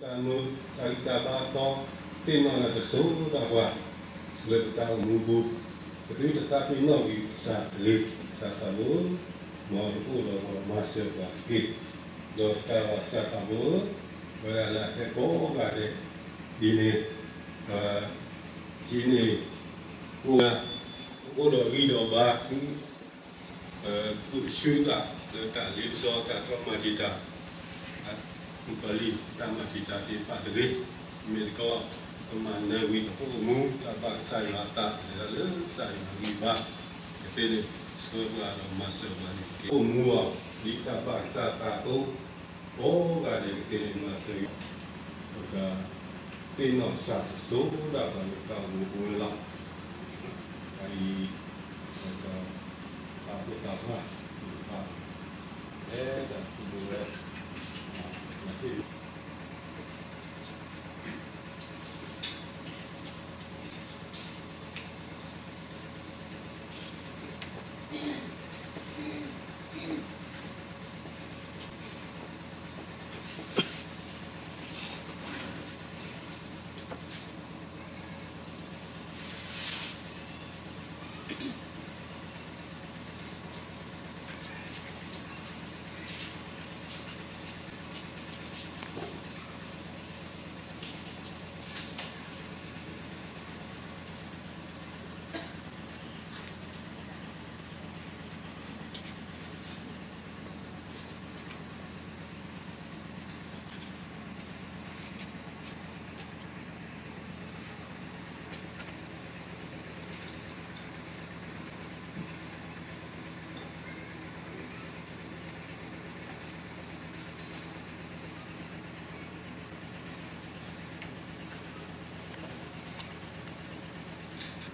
တၢ်မုာ်တၢ်ဂံၢ်တၢ်ဘါအသီ သ့ၣ်နီၣ်နၤတစိၤဒၣ်ပှၤ လၢပတၢ်အိၣ်မူပူၤ, ပသုတသးပ့ၤနီၣ်ကွံာ်ကစၢ်လံ, ကစၢ်သးဘိ, မ်တအိၣ်ဒီးပှၤမၤစၢၤပှၤတက့ၢ်. ဒီးတၢ်ဘၣ်ကစၢ်သးဘိ, ဝဲဒၣ်လၢအဟဲကိးဂၤဒဲးအံၤန့ၣ်, ဟံးန့ၢ် ကိးဂၤ အိၣ်ဒီးဂံၢ်ဒီးဘါ ဒိၣ်ဆူၣ်သးလၢတၢ်လ့ပစီတၢ်တြီမၤတံာ်တာ်, မုၣ်ကီၤလံၢ် တၢ်မၤတံာ်တာ်သ့ၣ်တဖၣ်တဂ့ၤ, မ့ၢ်တခီ ကမၤနၢၤဝံၤအဖိအိၣ်မူ တၢ်ဘၣ်ကစၢ်ယွၤအသး လဲၤတၢ်လၢကစၢ်ယွၤဂံၢ်ဘါ, ကသ့န့ၣ် ဆှၢပှၤဒီးမၤစၢၤပှၤန့ၣ်တက့ၢ်. အိၣ်မူအီၤ ဒ်တၢ်ဘၣ်ကစၢ်သးအသိး ကိးဂၤဒဲးကသ့န့ၣ်မၤစၢၤ ပကသ့ၣ်နီၣ်ကစၢ်တစိၤဒၣ်ပှၤလၢပတၢ်အိၣ်မူပူၤန့ၣ်လီၤ. အအံၤ ပကပာ်ဖှိၣ်သးပှၢ် ပကပာ် အဲၣ်ဒိးသူဝဲ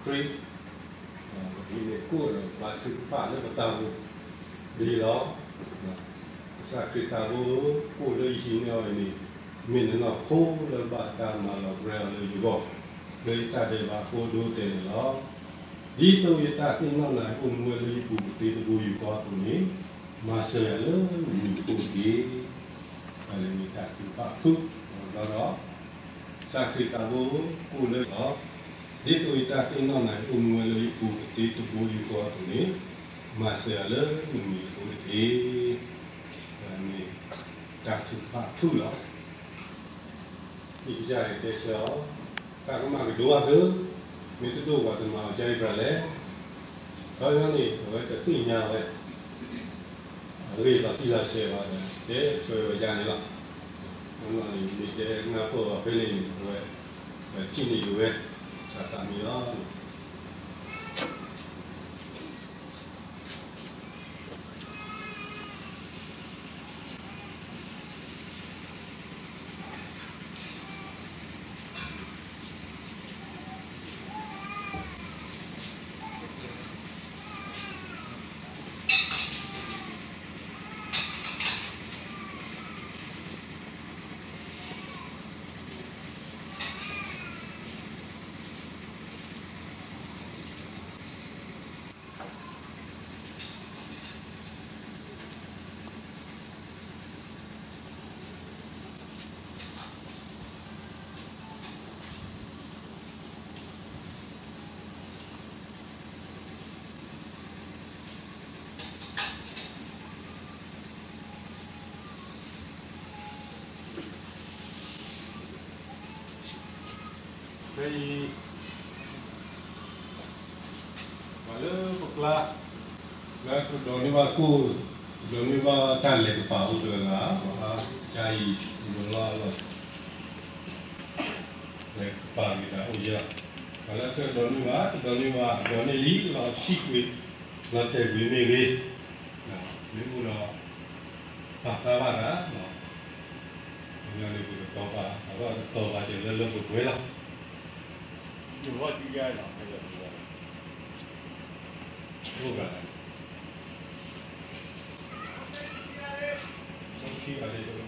ခရံာ် ဒ်န့ၣ်ကိၣ်ဒီး ဘါထုကဖၣ်လၢပတၢ်အိၣ်မူဒ်လီၤ. ကစၢ်ခရံာ်သးဘိ ကိၣ်လၢယဟံးန့ၢ်အီၤအံၤန့ၣ် မ့ၢ်နနီၢ်ခိလၢဘၣ်တၢ်မၤလီၤဘှံးအီၤလၢယဂီၢ် လၢယတၢ်ဒဲးဘးအဃိဒိတဲာ်န့ၣ်လီၤ. ဒ်သိးယတၢ်သ့ၣ်နီၣ်နၤအိၣ်မူဝဲလၢယပူၤကသ့တဘိယူၢ်ဃီအသိးန့ၣ် မၤစၢၤယၤလၢနမံၤအဃိတက့ၢ်. တၢ်လၢမ့ၢ်တၢ်ထုကဖၣ်ဖုၣ်ဒီး ကစၢ်ခရံာ်သးဘိ ကိၣ်လၢလီၤ. ဒ်သိးယတၢ်သ့ၣ်နီၣ်နၤအိၣ်မူဝဲလၢယပူၤကသ့တဘိယူၢ်ဃီအသိးန့ၣ် မၤစၢၤယၤလၢနမံၤအဃိတက့ၢ်. တၢ်မ့ၢ်တၢ်ထုကဖၣ်ဖုၣ်လီၤ. မ့ၢ်ကစၢ်ယွၤတဲဆၢအီၤ, တၢ်ကမၣ်ကဒိဘၣ်သု, မ့ၢ်တဒိၣ်ပှၤတမၤအီၤကါအံၤဘၣ်လဲၣ်. ခီပညီန့ၣ် အဝဲတသ့ၣ်ညါဝဲ အဂ့ၢ်လီၤတံၢ်လီၤဆဲးဘၣ်ဒီး တဲဆၢဝဲဒၣ်န့ၣ်လီၤ. ခီပညီန့ၣ် မ့ၢ်တဲနၢ်ပၢၢ်အီၤဖဲန့ၣ်န့ၣ် အဝဲ ထံၣ်န့ၢ်က့ၤဝဲ တၢ်သးမံလီၤ. ဖဲအံၤ ပှၤလၢပကျါ လၢတဒိးန့ၢ်ဘၣ်ကိၣ် တဒိးန့ၢ်ဘၣ်တၢ်လဲၤကပၤအိၣ်တဂၤဂၤ, ပှၤအါယံၤ တဒိးလီၤအလီၢ် လဲၤကပၤက့ၤတၢ်အိၣ်ယဲၢ်, ပှၤလၢတဒိးန့ၢ်ဘၣ် တဒိးန့ၢ်ဘၣ် ဒိးန့ၢ်လံ လီၤဆံးကွံာ် လီၤတဲာ်ကွံာ်မ့ၢ်ဂ့ၤ, မ့ၢ်အိၣ်ဒီး ပာ်ဖျါဘၣ်တၢ် ပကတီၤပာ် အဘၣ်ကတီၤပာ်စၢၤလၢလၢပှဲၤပှဲၤလီၤ. အိၣ်ဘၣ် စီခံဂၤလံ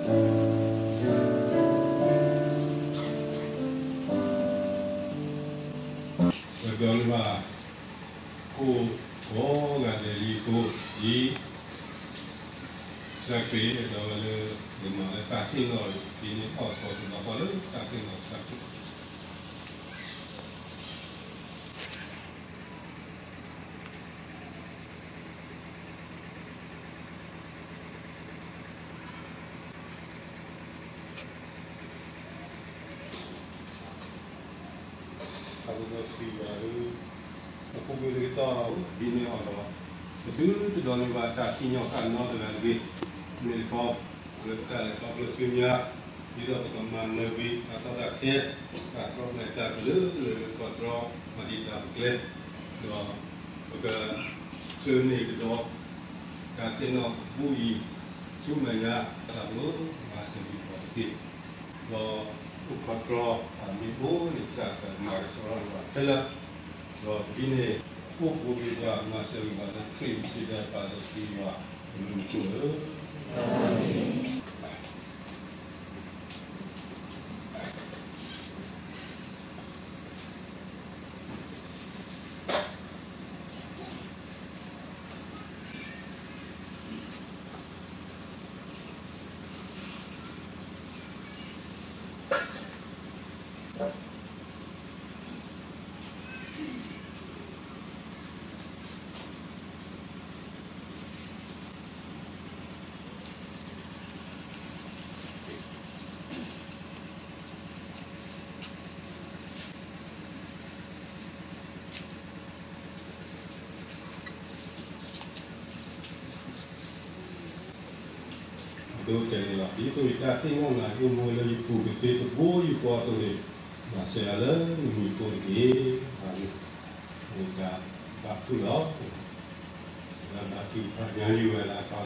ပဒိးန့ၢ်ဘၣ် ကိးဂၤဒဲးလံအဃိ, ဒ်ကစၢ်ခရံာ်အဲၣ်ဒိးဝဲလၢ ယမၤလၢတၢ်သ့ၣ်နီၣ်အံၤ ဒ်န့ၣ်အီၣ်သကိးတဘျီဃီလၢတၢ်သ့ၣ်နီၣ်ကစၢ်ခရံာ် တၢ်ကစီၣ်စံးဘၣ်လၢ အပူၤကွံာ်တကတီၢ် ဒ်န့ၣ်အီၤဒီး ပသုတဒိးန့ၢ်ဘၣ်တၢ်စံၣ်ညီၣ်ဃၣ်နီတဂၤတဂ့ၤ, မ့ၢ်တခီ လၢပတၢ်လဲၤခီဖျိဆူညါ ဒ်သိးပကမၤနၢၤကွံာ် တၢ်ကီတၢ်ခဲ တၢ်တြီတၢ်ကၢ်ကလုာ်ကလုာ်လၢကီၢ်တြီ မၤဒံးတၢ်ပကျဲ, ဒီးပက ဆှၢန့ၢ်ကဒီး တၢ်သ့ၣ်နီၣ်ဘူးအံၤ ဆူမဲာ်ညါ တၢ်ဘျုးမၤစၢၤက့ၤပှၤတက့ၢ်. ဒီးအိၣ်ခိးတြီ တၢ်မ့ၢ်အိၣ်န့ၣ် ကစၢ်ကမၤကဆှီထီၣ်န့ၢ်ပှၤခဲလၢာ်, ဒီးဒ်န့ၣ် အိၣ်ဘူးက့ၤပှၤမၤစၢၤက့ၤပှၤလၢခရံာ်အမံၤစ့ၢ်ကီး ပၢ်ဒီးစံးဘၣ် ပမုၢ်နံၤကိၣ်ဧၢ ဒ်သိးယတၢ်သ့ၣ်နီၣ်နၤ ယအိၣ်မူလၢယပူၤကသ့တဘိယူၢ်ဃီအသိးန့ၣ်, မၤစၢၤယၤလၢနမံၤအဃိတက့ၢ်. အၤမ့ၣ်. မ့ၢ်တၢ်ဘၣ်ဖုၣ်လီၤ. လၢဘၣ်ဖုၣ်တဖၣ်ညါယုၢ်ဝဲလၢအထီတဖၣ်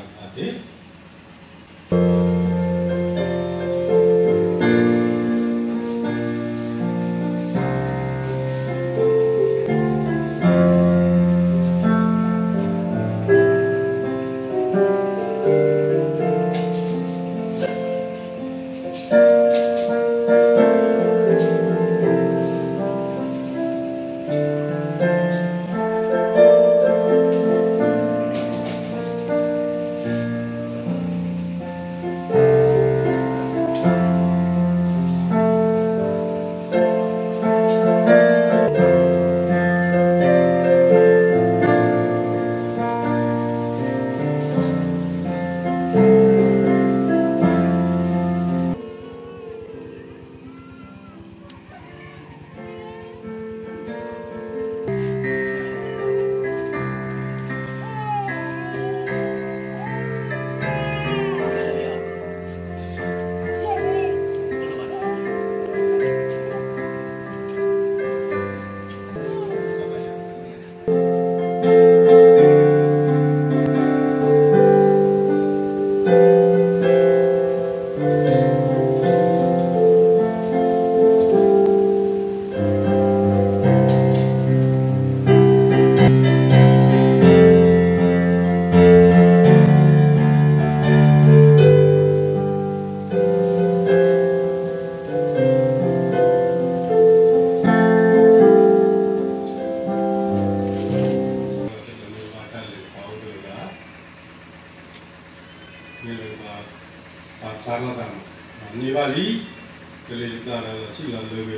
သ့ၣ် န့ၢ်ဘၣ်လံ, ကလံၤတကျါဒီးလီၤဆံၣ်လီၤလၢဝဲ, ခီဖျိလၢတၢ်လီၢ်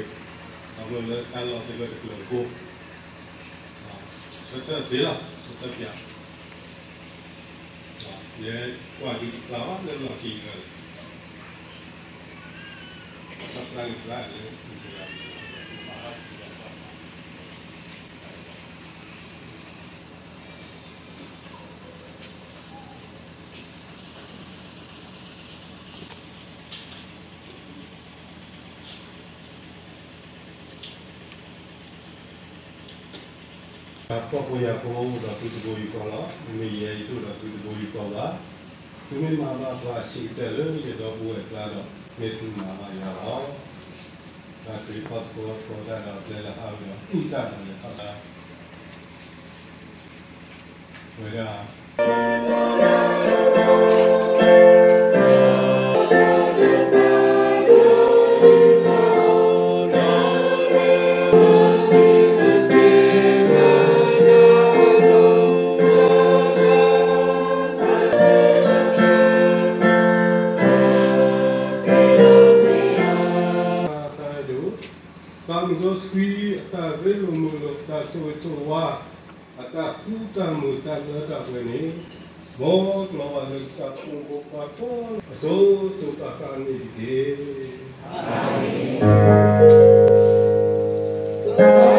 သ့ၣ်တဖၣ်တကျိၤအဃိ, ဆၢထၢၣ်သ့လီၤ, ဆၢထၢၣ်ပၠး, ယဲကွၢ်ဒုးတကျါဘၣ်လၢလီၢ်ခံကတၢၢ်, ဆၢထၢၣ်တကျါန့ၣ်ကျါလၢ တၢ်ဖှီၣ်ဖိယာ်ဖိအိၣ်ဒီးသုတဘိယူၢ်ဃီလီၤ. မ့မ့ၢ်ယဲယတအိၣ်ဒီးသုတဘိယူၢ်ဃီဘၣ်. သုမ့ၢ်မၤဘၣ်ပှၤအဆံးကတၢၢ်လၢယဒီပုၢ်ဝဲၢ်အကျါဒီး မ့ၢ်သုမၤဘၣ်ယၤလီၤ. တၢ်ခရံာ်ဖီၣ်သကိးထီၣ်သကိးတၢ်ဒီးပျဲလၢဟးဝဲဒီး အုၣ်တၢ်ဒီးလဲၤထီၣ်တၢ် ဝဲဒၣ် စီဆှံအတၢ်ရ့လိာ်မုာ်လိာ် တၢ်ဆိၣ်ဂ့ၤဆိၣ်ဝါ အတၢ်ဃူတၢ်မုာ်တၢ်လၢတၢ်ပှဲၤန့ၣ် မ်ကျီၤဘၣ်လၢပတၢ်အိၣ်မူပှၤကိးဂၤဒဲး အစိၤစိၤဃၣ်ဃၣ်န့ၣ်တက့ၢ်.